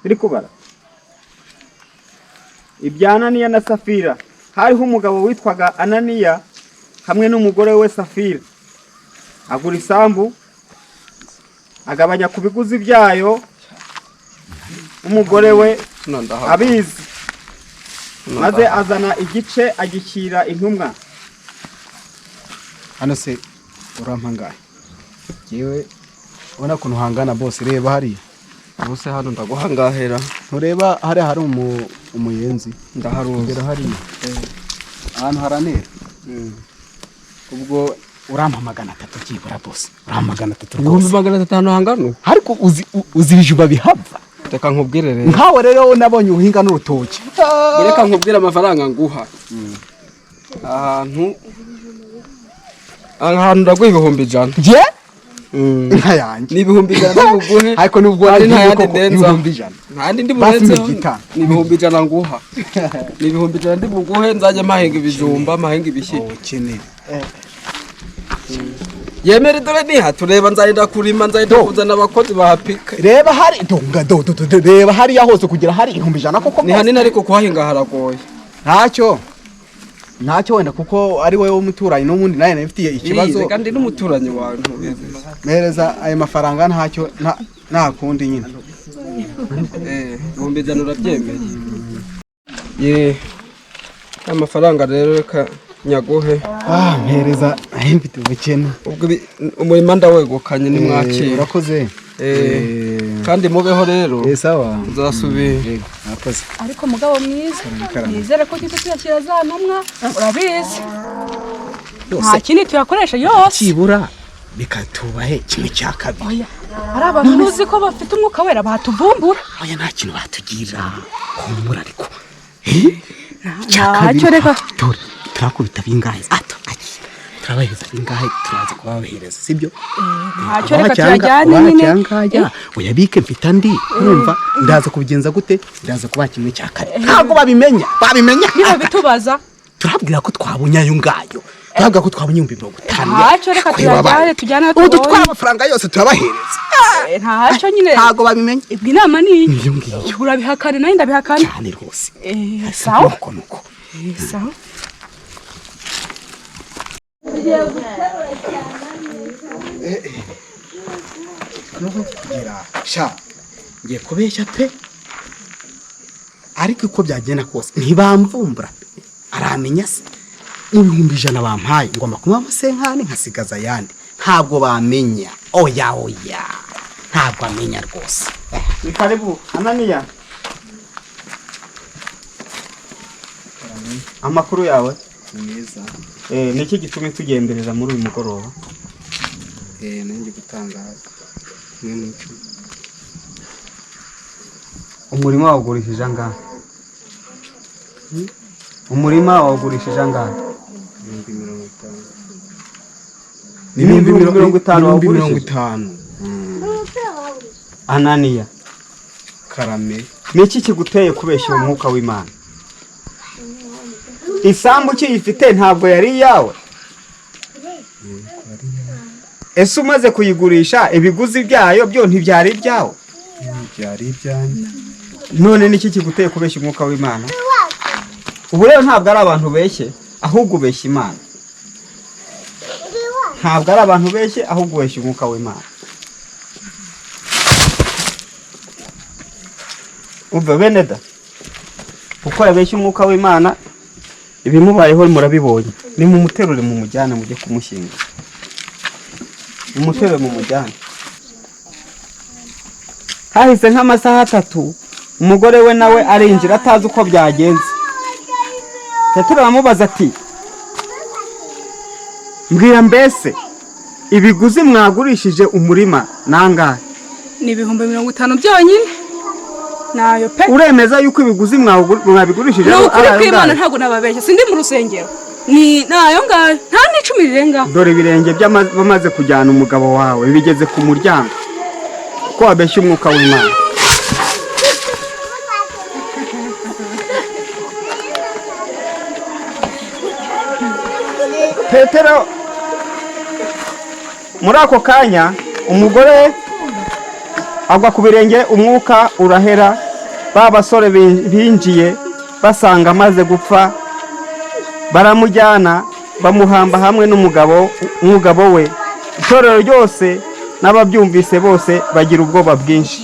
Turi kubara ibya Ananiya na Safira. Hariho umugabo witwaga Ananiya hamwe n'umugore we Safira, agura isambu, agabanya ku biguzi byayo umugore we abizi, maze azana igice agishyira intumwa. Hano se urampa angahe? Yewe, ubona ukuntu hangana bose, reba hariya. Ubuse hano ndaguha ngahera? Ntureba hariya hari umuyenzi? Ndaharuzi. Ugera hariya ahantu haranera. Ubwo urampa 300 byibura, bose, urampa 300 Ibihumbi rwose. 300 hangano? Ariko uzi ibijumba bihava? Reka nkubwire rero. Nkawe rero nabonye uhinga n'urutoki. Reka nkubwire amafaranga nguha. Ahantu ndaguha 100,000. Njye inka yanjye. Ni 100,000 buguhe. Ariko nubwo Kandi nta wagiye yandi koko ndenza. 100,000. Nta ndi Basi burenzeho. 50. Ni 100,000 nguha, ni 100,000 ndi buguhe, nzajya mpahinga ibijumba, mpahinga ibishyimbo. Ubukene. Yemere, dore niha tureba, nzagenda kurima, nzagenda Do. kuzana abakozi bahapika. Reba hari donga do do do, reba hariya hose kugira hari 100,000 koko? Ni hanini, ariko kuhahinga haragoye. Ntacyo, ntacyo, wenda kuko ari wowe w'umuturanyi n'ubundi nawe nafitiye ikibazo. Reka, ndi n'umuturanyi wawe, ntubizi. Mpereza ayo mafaranga, ntacyo, nta kundi nyine. 100,000 urabyemeye? Ye, amafaranga rero reka nyaguhe. Ah, mpereza, nari mfite ubukene. Ubwo umurima ndawegukanye, nimwakira. Urakoze. Kandi mubeho rero. Sawa. Nzasubira. Yego, murakoze. Ariko mugabo mwiza, nizere ko tujya tuyashyira za ntumwa, urabizi nta kindi tuyakoresha yose. Byibura bikatubahe kimwe cya kabiri. Oya, ari abantu ntuzi ko bafite umwuka wera, batuvumbura. Oya, nta kintu batugira, humura ariko. Ntacyo, reka. Dore turakubita bingahe ato akira, turabahereza bingahe? Turaza kubabahereza, sibyo? Ntacyo, reka tuyajyane nyine. Cyangaya uyabike, mfite andi. Urumva ndaza kubigenza gute? Ndaza kubaha kimwe cya kabiri, ntabwo babimenya, babimenya. Niba bitubaza? Turabwira ko twabonye ayo ngayo, turabwira ko twabonye 50,000. Ntacyo, reka tuyajyane, tujyane ayo Ubu tubonye. dutwara amafaranga yose turabahereza. Ntacyo nyine. Ntabwo babimenya. Ubwo inama ni iyi. Niyo ngiyo. Urabihakana, nanjye ndabihakana. Cyane rwose. Sawa. Nuko nuko. Sawa. Kugira sha, ngiye kubeshya pe, ariko uko byagenda kose ntibamvumbura pe. Aramenya se 100,000 bampaye ngomba kumuha amasenkani nkasigaza ayandi? Ntabwo bamenya, oya oya, ntabwo amenya rwose. Ni karibu Ananiya, amakuru yawe? Meza. Ni iki gitumye tugenderera muri uyu mugoroba? Nanjye gutanga 1 mu 10. Umurima wawugurishije angahe? Umurima wawugurishije angahe? 50,000. Ni 50,000 Ibihumbi mirongo wawugurishije? itanu. Ananiya. Karame. Ni iki kiguteye kubeshya uwo mwuka w'Imana? Isambu ukiyifite ntabwo yari iyawe? Ese umaze kuyigurisha ibiguzi byayo byo ntibyari ibyawe? Byari ibyanjye. None niki kiguteye kubeshya umwuka w'Imana? Ubu rero ntabwo ari abantu ubeshye, ahubwo ubeshya Imana. Ntabwo ari abantu ubeshye, ahubwo ubeshya umwuka w'Imana. Umva bene da, kuko yabeshya umwuka w'Imana, ibimubayeho murabibonye. Nimumuterure mumujyane, mujye kumushyingura. Mumuterure mumujyane. Hahise nk'amasaha 3, umugore we nawe arinjira atazi uko byagenze. Petero aramubaza ati: "Mbwira mbese, ibiguzi mwagurishije umurima nangahe?" Ni 50,000 byonyine, nayo pe. Uremeza yuko ibiguzi mwabigurishije Ni ukuri ari ayo kw'Imana. ngayo? Ntabwo nababeshya, sindi mu rusengero, ni nayo ngayo, nta n'icumi rirengaho. Dore ibirenge bamaze kujyana umugabo wawe bigeze ku muryango, ko wabeshya umwuka w'Imana. Petero, muri ako kanya umugore agwa ku birenge, umwuka urahera. Ba basore binjiye basanga amaze gupfa, baramujyana bamuhamba hamwe n'umugabo umugabo we. Itorero ryose n'ababyumvise bose bagira ubwoba bwinshi.